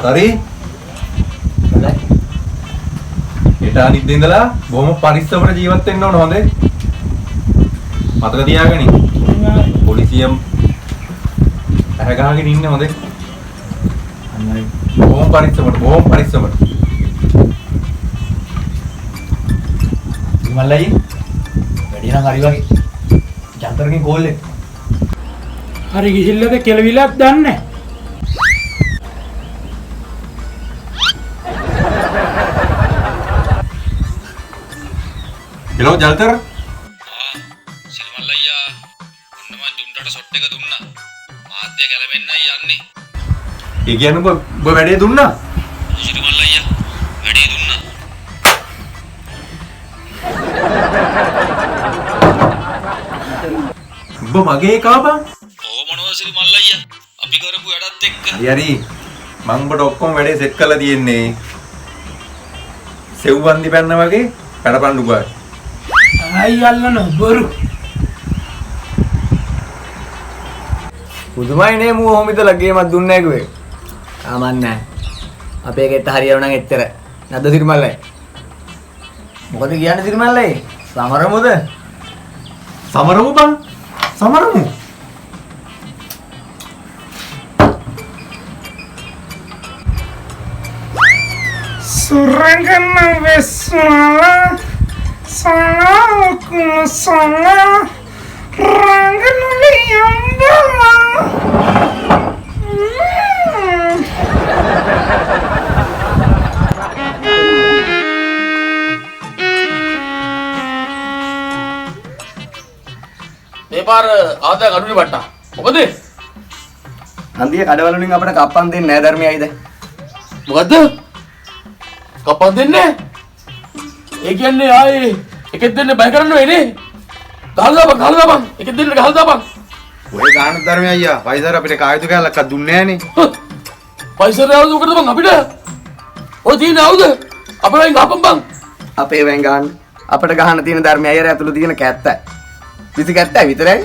හරි? හොඳයි. හෙට අනිද්දා ඉඳලා බොහොම පරිස්සමට ජීවත් වෙන්න ඕන හොඳේ. මතක තියාගනින්. පොලිසියම් ඇහැ ගහගෙන ඉන්නේ හොඳේ. අනිවාර්යයෙන්. බොහොම පරිස්සමට බොහොම පරිස්සමට. විමල් අයියේ වැඩි නම් හරි වගේ. ජන්තරකින් කෝල් එක. හරි ගිහිල්ලාද කෙලවිලක් දන්නේ නැහැ. හෙලෝ ජල්තර. සිරිමල් අයියා ඔන්න මං ජුන්ටට ෂොට් එක දුන්නා. මාධ්‍ය ගැලවෙන්නයි යන්නේ. ඒ කියන්නේ ඔබ වැඩේ දුන්නා? ඔව් සිරිමල් අයියා වැඩේ දුන්නා. උඹ මගේ එකා බං. ඔව් මොනවද සිරිමල් අයියා අපි කරපු වැඩත් එක්ක. හරි හරි මං උඹට ඔක්කොම වැඩේ සෙට් කරලා තියෙන්නේ. සෙව්වන්දි පැන්න වගේ පැඩපන් උඹ. ආයි අල්ලන බොරු. පුදුමයි නේ මූ ඔහොම ඉඳලා ගේමක් දුන්නේ නැහැ කිව්වේ. ආමන් නෑ. අපේ ගෙට හරියව නම් එච්චර. නැද්ද සිරිමල් අයියේ? මොකද කියන්නේ සිරිමල් අයියේ? සමරමුද? සමරමු බං. සමරමු. සුරංගන වෙස්වලා සලාකුම සලා රංගනුලියම්බලා. මේ පාර ආදායම් අඩුනේ බට්ටා. මොකද? හන්දිය කඩවල වලින් අපිට කප්පන් දෙන්නේ නෑ ධර්මයයිද? මොකද්ද? කප්පන් දෙන්නේ? ඒ කියන්නේ ආයේ එකෙක් දෙන්න බය කරන්න වෙන්නේ. ගහලා දාපන් ගහලා දාපන්. එකෙක් දෙන්න ගහලා දාපන්. ඔය ගාන ධර්මය අයියා පයිසර අපිට කායුතු කැලලක් දුන්නේ නෑනේ. පයිසර ආවද මොකටද බං අපිට? ඔය තියෙන ආවද? අපේ වයින් ගහපන් බං. අපේ වයින් ගහන්න. අපිට ගහන්න තියෙන ධර්මය අයියා ඇතුළේ තියෙන කැත්තයි. විසි කැත්තයි විතරයි.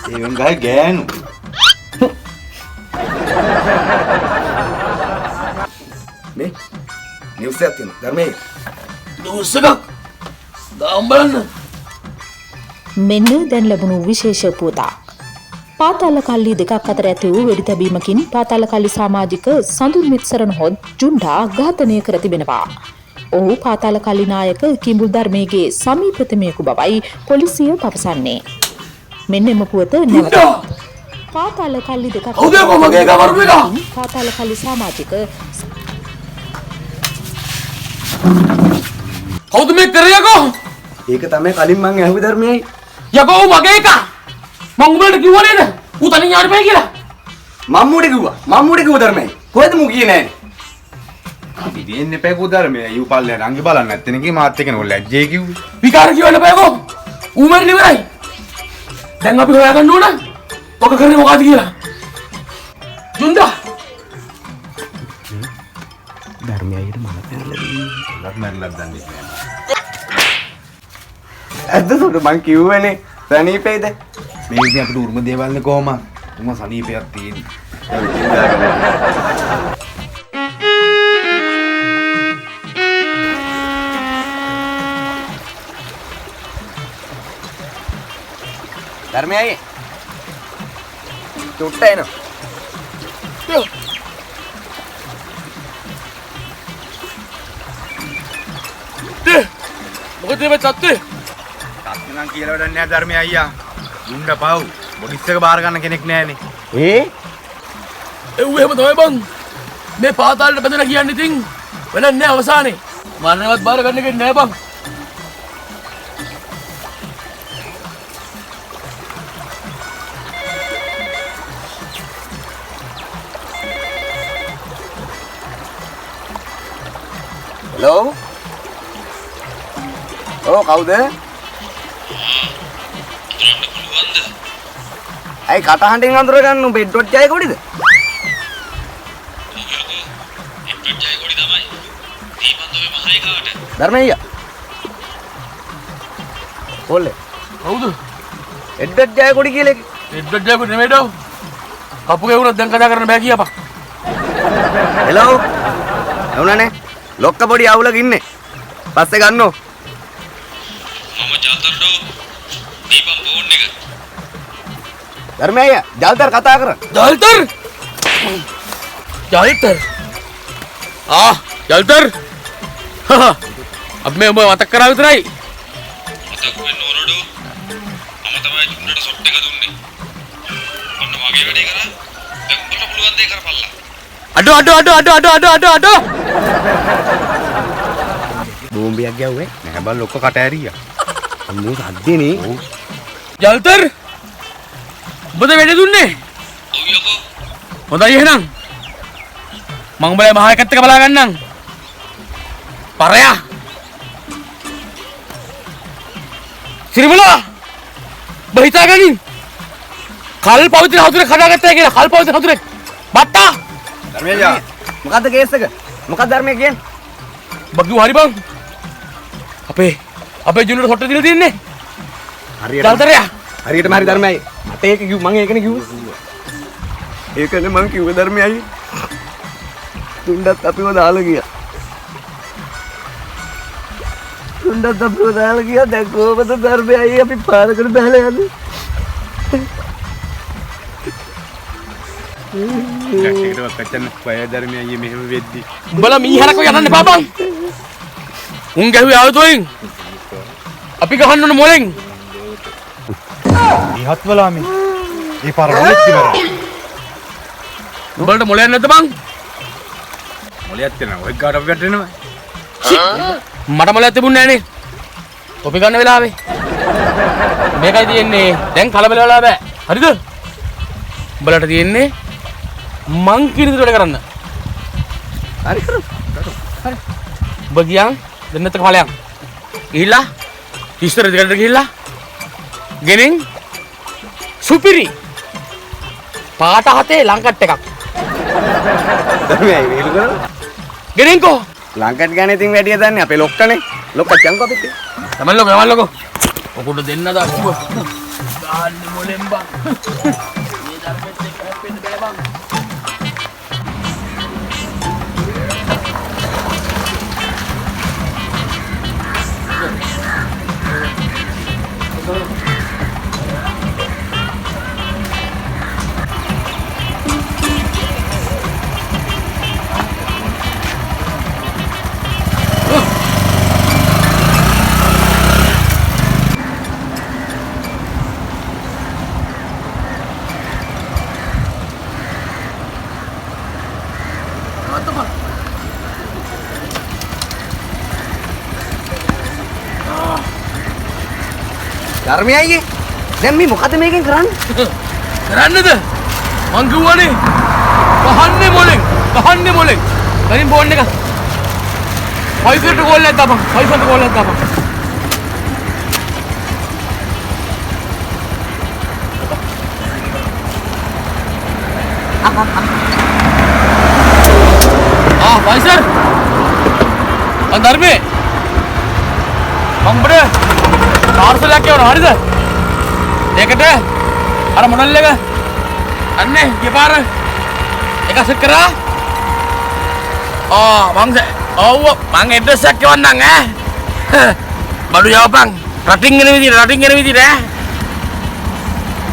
ඒ වෙන් ගහයි ගෑනු. මේ නිවුස් එකක් තියෙනවා ධර්මයේ. නිවුස් එකක් දාම් බලන්න. මෙන්න දැන් ලැබුණු විශේෂ පුවතක්. පාතාල කල්ලි දෙකක් අතර ඇති වූ වෙඩි තැබීමකින් පාතාල කල්ලි සමාජික සඳුන් මිත්සරණ හොත් ජුන්ඩා ඝාතනය කර තිබෙනවා. ඔහු පාතාල කල්ලි නායක කිඹුල් ධර්මයේ සමීපතමයෙකු බවයි පොලිසිය පවසන්නේ. මෙන්න එම පුවත නැවත. පාතාල කල්ලි දෙකක් කවුද යකෝ මගේ එකා මරපු එකා? පාතාල කල්ලි සමාජික කවුද මේ කරේ යකෝ? ඒක තමයි කලින් මං ඇහුවේ ධර්මයයි. යකෝ ඌ මගේ එකා. මං උඹලට කිව්වා නේද? ඌ තනින් යන්න බෑ කියලා. මං මූට කිව්වා. මං මූට කිව්වා ධර්මයයි. කොහෙද මූ ගියේ නෑනේ? අපි දෙන්න එපා කෝ ධර්මයයි. ඌ පල්ලෙහාට අංගි බලන්න නැත්තේ නේ මාත් එක්කනේ ඔය ලැජ්ජේ කිව්වේ. විකාර කියවන්න බෑ කෝ. ඌ මැරෙන්න ඉවරයි. දැන් අපි හොයාගන්න ඕන. ඔක කරන්නේ මොකಾದ කියලා. ජුන්ඩා ධර්මයයිට මම පැනලා දෙන්නේ. ලක් මැරෙලක් දන්නේ නෑ. ඇද්ද සුදු මං කිව්වනේ සනීපේද? මේ ඉතින් අපිට උරුම දේවල්නේ කොහොම? උම සනීපයක් තියෙන්නේ. ධර්මයයි චුට්ට එනවා. මොකද මේ තත්ත්වේ? තත්ත්වේ නම් කියලා වැඩක් නෑ ධර්මය අයියා. දුන්න පව්. බොඩිස් එක බාර ගන්න කෙනෙක් නෑනේ. ඒ? එව් එහෙම තමයි බං. මේ පාතාලෙට බැඳලා කියන්නේ ඉතින් වැඩක් නෑ අවසානයේ. මරණයවත් බාර ගන්න කෙනෙක් නෑ බං. හෙලෝ. ඔව් කවුද? අඳුරන්න පුළුවන්ද? ඇයි කටහඬෙන් අඳුර ගන්න උඹ එඩ්වඩ් ජයකොඩිද? ඔව් යකෝ එඩ්වඩ් ජයකොඩි තමයි. දීපන් ඔය මහ එකාට. ධර්මయ్య. කොල්ලේ. කවුද? එඩ්වඩ් ජයකොඩි කියලා එකේ. එඩ්වඩ් ජයකොඩි නෙමෙයි ඩෝ. කපු ගෙවුනත් දැන් කතා කරන්න බෑ කියපන්. හෙලෝ. එවුණානේ. ලොක්ක පොඩි අවුලක ඉන්නේ. පස්සේ ගන්නෝ. මම ජල්තරඩෝ දීපම් ෆෝන් එක. ධර්මය අයියා ජල්තර කතා කරා. ජල්තර ජල්තර ආ ජල්තර අපි මේ ඔබ මතක් කරා විතරයි. මතක් වෙන්න ඕනඩෝ. මම තමයි ජුන්ඩට ෂොට් එක දුන්නේ. ඔන්න මගේ වැඩේ කරා. දැන් උඹට පුළුවන් දේ කරපල්ලා. අඩෝ අඩෝ අඩෝ අඩෝ අඩෝ අඩෝ අඩෝ අඩෝ. බෝම්බයක් ගැව්වේ. නෑ බං ලොක්ක කට ඇරියා. අම්මෝ සද්දේනේ. ඔව්. ජල්තර උඹද වැඩේ දුන්නේ? ඔව් යකෝ. හොඳයි එහෙනම්. මං උඹලා මහා එකත් එක්ක බලා ගන්නම්. පරයා. සිරිමලා උඹ හිතාගනින්. කල් පවතින හතුරෙක් හදාගත්තා කියලා. කල් පවතින හතුරෙක්. බට්ටා. ධර්මය අයියා මොකද්ද කේස් එක? මොකක්ද ධර්මය කියන්නේ? උඹ කිව්වා හරි බං. අපේ අපේ ජුනියර් හොට්ට දීලා තින්නේ. හරියට ජල්තරයා. හරියටම හරි ධර්මය අයියේ. මට ඒක කිව්ව මං ඒකනේ කිව්වේ. ඒකනේ මං කිව්වේ ධර්මය අයියේ. තුන්ඩත් අපිව දාලා ගියා. තුන්ඩත් අපිව දාලා ගියා. දැන් කොහොමද ධර්මය අයියේ අපි පාරකට බහලා යන්නේ? ටිකක් ඒකටවත් කච්චන්න බය ධර්මය අයියේ මෙහෙම වෙද්දි. උඹලා මීහරක් වගේ යන්න එපා බං. උන් ගැහුවේ ආයුධ වලින්. අපි ගහන්න ඕන මොලෙන්. ඉහත් වලා මේ. ඒ පාර මොලෙත් ඉවරයි. උඹලට මොලයක් නැද්ද බං? මොලයක් තියෙනවා. ඔය ගාට අපි වැටෙනවා. මට මොලයක් තිබුණේ නෑනේ. කොපි ගන්න වෙලාවේ. මේකයි තියෙන්නේ. දැන් කලබල වෙලා බෑ. හරිද? උඹලට තියෙන්නේ මං කියන විදිහට වැඩ කරන්න. හරි කරමු. හරි. උඹ ගියන් දෙන්නත් එක්ක ඵලයන්. ගිහිල්ලා ඉස්සර දෙකට ගිහිල්ලා ගෙනින් සුපිරි පාට හතේ ලංකට් එකක්. ධර්මය අයියේ මේක කරලා. ගෙනින්කෝ. ලංකට් ගානේ ඉතින් වැඩිය දන්නේ අපේ ලොක්කනේ. ලොක්කත් යන්කෝ අපිත්. තමන් ලොකෝ තමන් ලොකෝ. ඔකට දෙන්න දා කිව්වා. ගාන්නේ මොලෙන් බං. මේ ධර්මෙත් එක්ක හැප්පෙන්න බෑ බං. ධර්මය අයියේ දැන් මේ මොකද මේකෙන් කරන්නේ? කරන්නද? මං කිව්වනේ ගහන්නේ මොලෙන් ගහන්නේ මොලෙන්. ගනින් ෆෝන් එක. ෆයිසර්ට කෝල් එකක් දාපන්. ෆයිසර්ට කෝල් එකක් දාපන්. ආ ෆයිසර්. මං ධර්මේ. මං උඹට පාර්සලයක් එවනවා හරිද? ඒකට අර මොඩල් එක අන්නේ ගිය පාර එක සෙට් කරා. ආ මං ඔව් මං ඇඩ්‍රස් එකක් එවන්නම් ඈ. බඩු යවපන්. රටින් එන විදිහට රටින් එන විදිහට ඈ.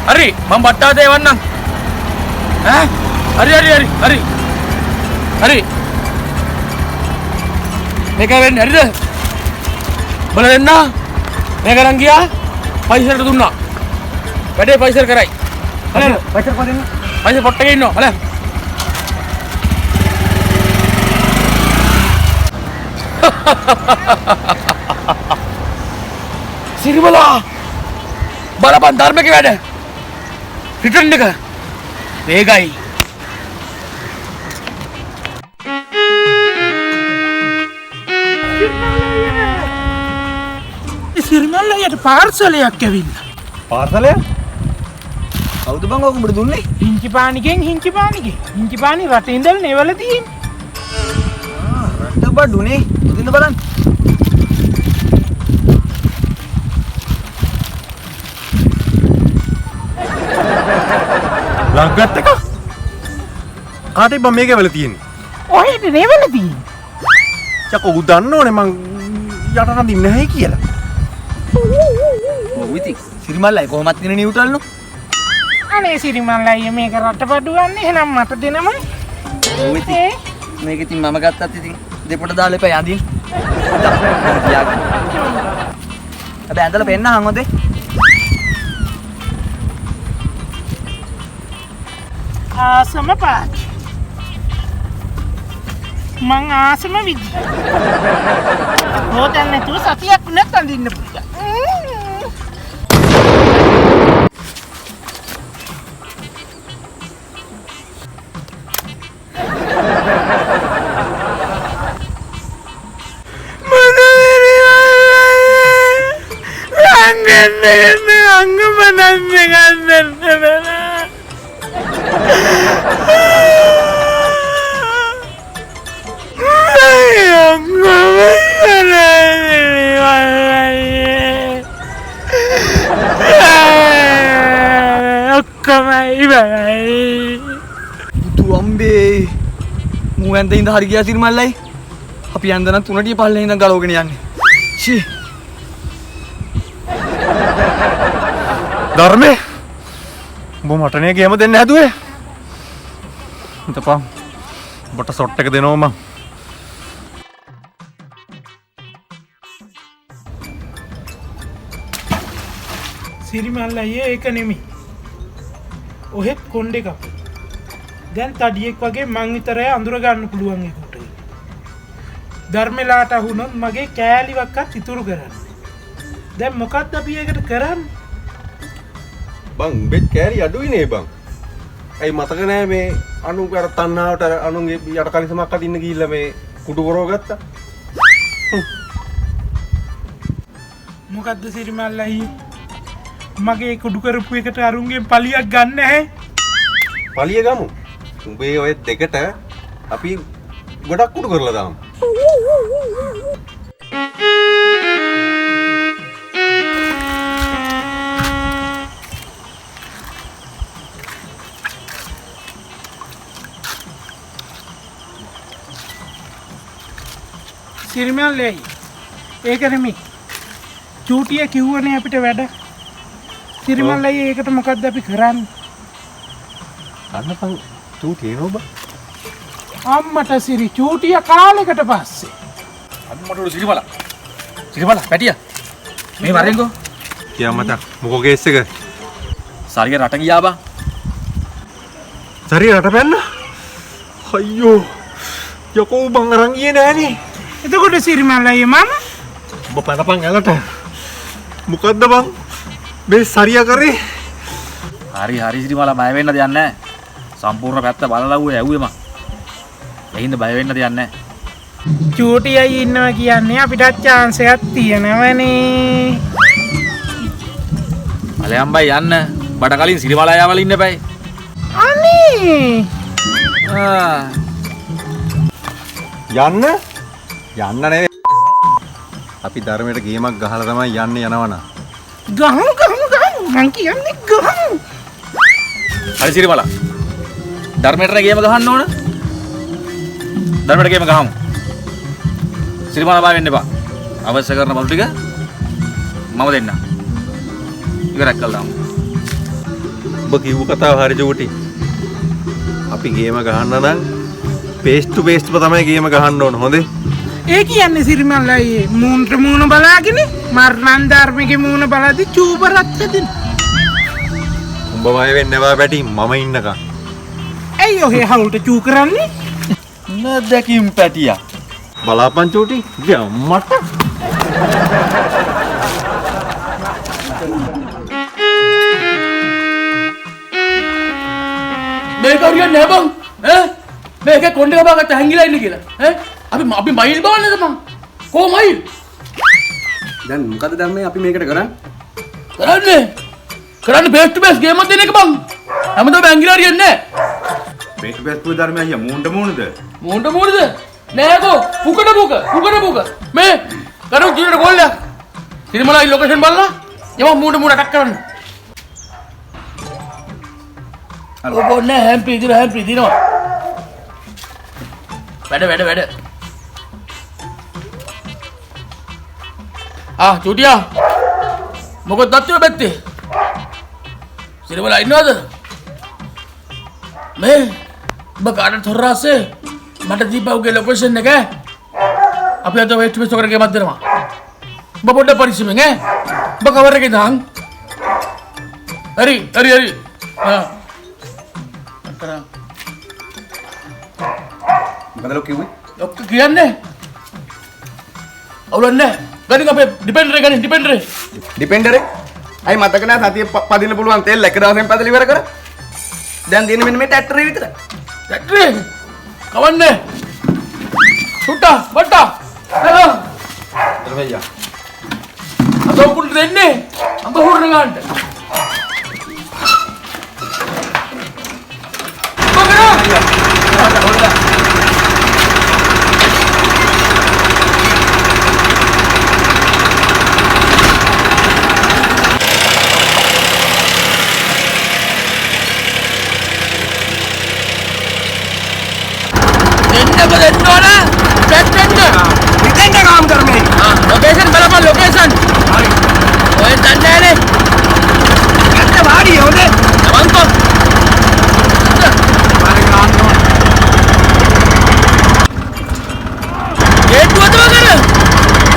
හරි මං බට්ටාවත එවන්නම්. ඈ හරි හරි හරි හරි හරි මේක වෙන්නේ හරිද? බල දෙන්න මේක අරන් ගියා පයිසරට දුන්නා. වැඩේ පයිසර් කරයි. හරි පයිසර් කොහෙද ඉන්නේ? පයිසර් පොට් එකේ ඉන්නවා. හරි. සිරිමලා බලපන් ධර්මගේ වැඩ. රිටර්න් එක වේගයි. සිරිමල් අයියට පාර්සලයක් ඇවිල්ලා. පාර්සලයක්? කවුද බං ඔක උඹට දුන්නේ? හිංචිපානිගෙන් හිංචිපානිගෙන්. හිංචිපානි රටේ ඉඳලා නෙවල තියෙන්නේ. ආ රට බඩුනේ. දුන්න බලන්න. ලංකත් එක? කාටේ බං මේක ඇවිල්ලා තියෙන්නේ? අපිට නේවල තියෙන්නේ. යකෝ ඌ දන්නවනේ මං යට රඳින්නේ නැහැ කියලා. ඔව් ඉතින් සිරිමල්ලයි කොහොමත් ඉන්නේ නියුට්‍රල් නෝ. අනේ සිරිමල් අයියේ මේක රට බඩුවන්නේ එහෙනම් මට දෙනමයි. ඔව් ඉතින් මේක ඉතින් මම ගත්තත් ඉතින් දෙපොට දාලා එපා යඳින්. හැබැයි ඇඳලා පෙන්නහන් හොඳේ. ආසම පාට. මං ආසම විදි. හොදන්න නැතුව සතියක් වුණත් අඳින්න පුළුවන්. ඔක්කොම ඉවරයි. බුදු අම්බේ මූ ඇඳ ඉඳ හරි ගියා සිරිමල්ලයි. අපි ඇඳ නම් තුනටිය පල්ලේ ඉඳන් ගලවගෙන යන්නේ. ෂී ධර්මේ උඹ මට නේ ගේම දෙන්න හැදුවේ. හිතපන් උඹට සොට් එක දෙනවා මං. සිරිමල් අයියේ ඒක නෙමෙයි. ඔහෙත් කොණ්ඩේ කප. දැන් තඩියෙක් වගේ මං විතරයි අඳුර ගන්න පුළුවන් ඒකට. ධර්මලාට අහුනොත් මගේ කෑලිවක්වත් ඉතුරු කරන්න. දැන් මොකද්ද අපි ඒකට කරන්නේ? බං උඹෙත් කෑලි අඩුයි නේ බං. ඇයි මතක නෑ මේ අනු අර තණ්හාවට අර අනුන්ගේ යට කලිසමක් අදින්න ගිහිල්ලා මේ කුඩු කරව ගත්තා. මොකද්ද සිරිමල් අයියේ? මගේ කුඩු කරපු එකට අරුන්ගෙන් පලියක් ගන්න නැහැ. පලිය ගමු. උඹේ ඔය දෙකට අපි ගොඩක් කුඩු කරලා දාමු. සිරිමල් අයියේ ඒක නෙමෙයි. චූටිය කිව්වනේ අපිට වැඩ. සිරිමල් අයියේ ඒකට මොකද්ද අපි කරන්නේ? අන්නපන් චූටිය නෝ බං. අම්මට සිරි චූටිය කාලෙකට පස්සේ. අම්මට උඩ සිරිමල. සිරිමල පැටියා. මේ වරෙන්කෝ. කියා මචං මොකෝ කේස් එක? සරිය රට ගියා බං. සරිය රට පැන්න? අයියෝ. යකෝ බං අරන් ගියේ නෑනේ. එතකොට සිරිමල් අයියේ මම උඹ පැනපන් ඇලට. මොකද්ද බං මේ සරිය කරේ? හරි හරි සිරිමල බය වෙන්න දෙයක් නෑ. සම්පූර්ණ පැත්ත බලලා ඌ ඇහුවේ මං. ඒ හින්දා බය වෙන්න දෙයක් නෑ. චූටි අයියේ ඉන්නවා කියන්නේ අපිටත් චාන්ස් එකක් තියෙනවනේ. බලයන් බයි යන්න. බඩ කලින් සිරිමල අයියා වල ඉන්න බයි. අනේ ආ යන්න යන්න නෙවෙයි. අපි ධර්මයට ගේමක් ගහලා තමයි යන්න යනවනා. ගහමු ගහමු ගහමු මං කියන්නේ ගහමු. හරි සිරිමල. ධර්මයට ගේම ගහන්න ඕන. ධර්මයට ගේම ගහමු. සිරිමල බය වෙන්න එපා. අවශ්‍ය කරන බඩු ටික මම දෙන්නම්. ඉවරක් කරලා දාමු. ඔබ කිව්ව කතාව හරි චූටි. අපි ගේම ගහන්න නම් ෆේස් ටු ෆේස් තමයි ගේම ගහන්න ඕන හොඳේ. ඒ කියන්නේ සිරිමල් අයියේ මූණට මූණ බලාගෙන මරණන් ධර්මගේ මූණ බලද්දි චූබරත් හැදෙන. උඹ බය වෙන්න එපා පැටි මම ඉන්නකම්. ඇයි ඔහේ හවුල්ට චූ කරන්නේ? නැදකින් පැටියා. බලාපන් චූටි උගේ අම්මට. මේක හරියන්නේ නෑ බං. ඈ මේක කොණ්ඩේ කපා ගත්ත හැංගිලා ඉන්නේ කියලා. ඈ අපි අපි මයිල් බලන්නද බං? කො මයිල්? දැන් මොකද ධර්මයේ අපි මේකට කරන්නේ? කරන්නේ කරන්නේ ෆේස් ටු ෆේස් ගේම් එකක් දෙන එක බං. හැමදාම හැංගිලා හරියන්නේ නෑ. ෆේස් ටු ෆේස් පුද ධර්මයේ අයියා මූණට මූණද? මූණට මූණද? නෑ කෝ පුකට පුක පුකට පුක මේ කරු ජීවිතේ ගෝල්ලා. සිරිමලයි ලොකේෂන් බලලා යම මූණට මූණ අටක් කරන්න. ඔබ නෑ හැම්පි දින හැම්පි දිනවා. වැඩ වැඩ වැඩ. ආ චුටියා මොකද දත්තුව පැත්තේ? සිරිමලා ඉන්නවද? මේ ඔබ කාටද හොරාසේ මට දීපා උගේ ලොකේෂන් එක ඈ. අපි අද වෙස්ට් වෙස්ට් කරගෙන ගේමක් දෙනවා. ඔබ පොඩ්ඩක් පරිස්සමෙන් ඈ. ඔබ කවර් එකේ දාන්. හරි හරි හරි. ආ අතරා මොකද ලොක් කිව්වේ? ලොක් කියන්නේ අවුලක් නෑ. ගනින් අපේ ඩිපෙන්ඩර් එක ගනින් ඩිපෙන්ඩර් එක. ඩිපෙන්ඩර් එක? අයි මතක නෑ සතිය පදින්න පුළුවන් තෙල් එක දවසෙන් පැදලා ඉවර කරා. දැන් තියෙන්නේ මෙන්න මේ ට්‍රැක්ටරේ විතරයි. ට්‍රැක්ටරේ කවන්නේ. සුට්ටා බට්ටා. හෙලෝ. ධර්මయ్యා. අද උකුන්ට දෙන්නේ අඹ හොරන ගන්නට. ලොකේෂන් බලපන් ලොකේෂන්. හරි. ඔය දන්නේ නෑනේ. ගත්ත වාඩිය හොඳේ. නවන්කෝ. හරි ගන්න ඕන. ගේට්ටුව තම කර.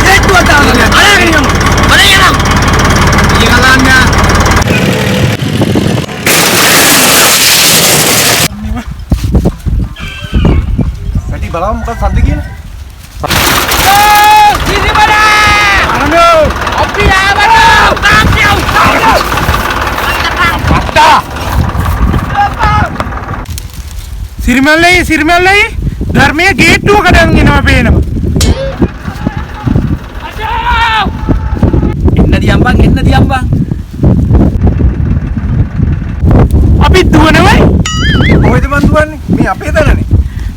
ගේට්ටුව තාම. අරගෙන යමු. බලන්න යනවා. ඊගලන්න. පැටි බලමු මොකක්ද සද්ද කියලා. සිරිමල්ලයි සිරිමල්ලයි ධර්මයේ ගේට්ටුව කඩන් එනවා පේනවා. එන්න දියම්බන් එන්න දියම්බන්. අපි දුවනවයි. කොහෙද මං දුවන්නේ? මේ අපේ තැනනේ.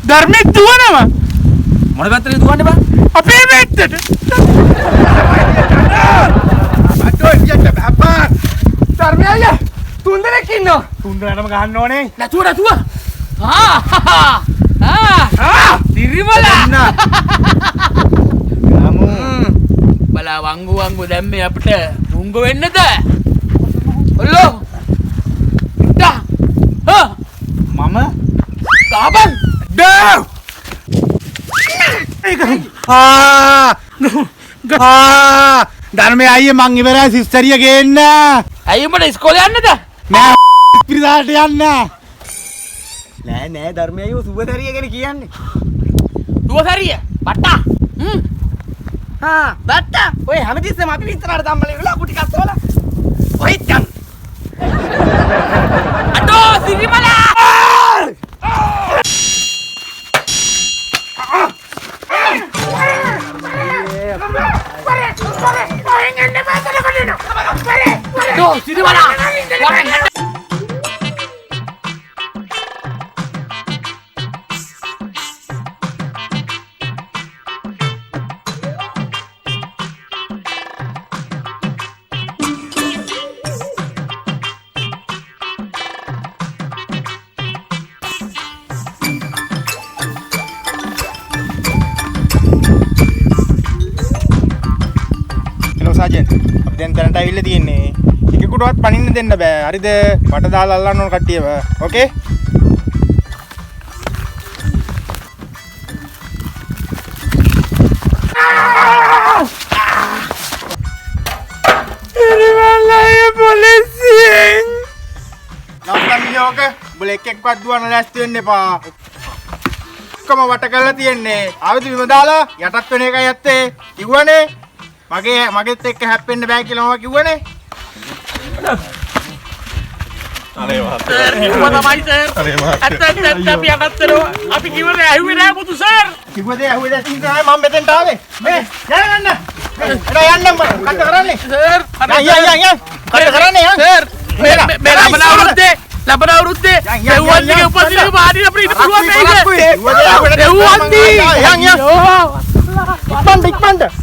ධර්මයේ දුවනවා. මොන පැත්තටද දුවන්නේ බං? අපේ පැත්තට. අඩෝ යන්න බපා. ධර්මය අයියා තුන් දෙනෙක් ඉන්නවා. තුන් දෙනාටම ගහන්න ඕනේ. නැතුව නැතුව. ආ ආ ආ සිරිමලා ගමු. බලා වංගු වංගු දැන් මේ අපිට රුංග වෙන්නද? ඔල්ලෝ. ඉට්ටා. හා මම ගාබන්. ඩව්. ඒක ආ ආ ධර්මයේ අයියේ මං ඉවරයි සිස්ටරිය ගේන්න. ඇයි උඹට ඉස්කෝලේ යන්නද? නෑ පිරිසාරට යන්න. නෑ නෑ ධර්මයේ අයියෝ සුබතරිය ගැන කියන්නේ. සුබතරිය බට්ටා. හ්ම්. හා බට්ටා ඔය හැමතිස්සෙම අපි විතරට ධම්මලේ වෙලා කුටි කස්සවලා ඔහෙත් යන්න. අඩෝ සිරිමලා. අඩෝ සිරිමලා. සාජන් අපි දැන් තැනට ඇවිල්ලා තියෙන්නේ. එකෙකුටවත් පනින්න දෙන්න බෑ. හරිද? වට දාලා අල්ලන්න ඕන කට්ටියව. ඕකේ? සිරිමල්ලයි පොලිසියෙන්. නවත්තන්න ඕක. උඹලා එක් එක්වත් දුවන්න ලෑස්ති වෙන්න එපා. ඔක්කොම වට කරලා තියෙන්නේ. ආවෙද බිම දාලා යටත් වෙන එකයි ඇත්තේ. කිව්වනේ මගේ මගෙත් එක්ක හැප්පෙන්න බෑ කියලා මම කිව්වනේ. අනේ මහත්තයා. කිව්වා තමයි සර්. අනේ මහත්තයා. ඇත්ත ඇත්ත ඇත්ත අපි යටත් වෙනවා. අපි කිව්ව දේ ඇහුවේ නෑ පුතු සර්. කිව්ව දේ ඇහුවේ නැති නිසා තමයි මම මෙතෙන්ට ආවේ. මේ යන්න යන්න. එડા යන්න මම කට්ට කරන්නේ. සර්. යන් යන් යන්. කට්ට කරන්නේ යන්. සර්. මේ මේ ලබන අවුරුද්දේ ලබන අවුරුද්දේ දෙව්වන්දිගේ උපසිරි පාටියට අපිට ඉන්න පුළුවන් වෙයිද? කිව්ව දේ ඇහුවේ නැති දෙව්වන්දි. යන් යන්. ඉක්මනට ඉක්මනට.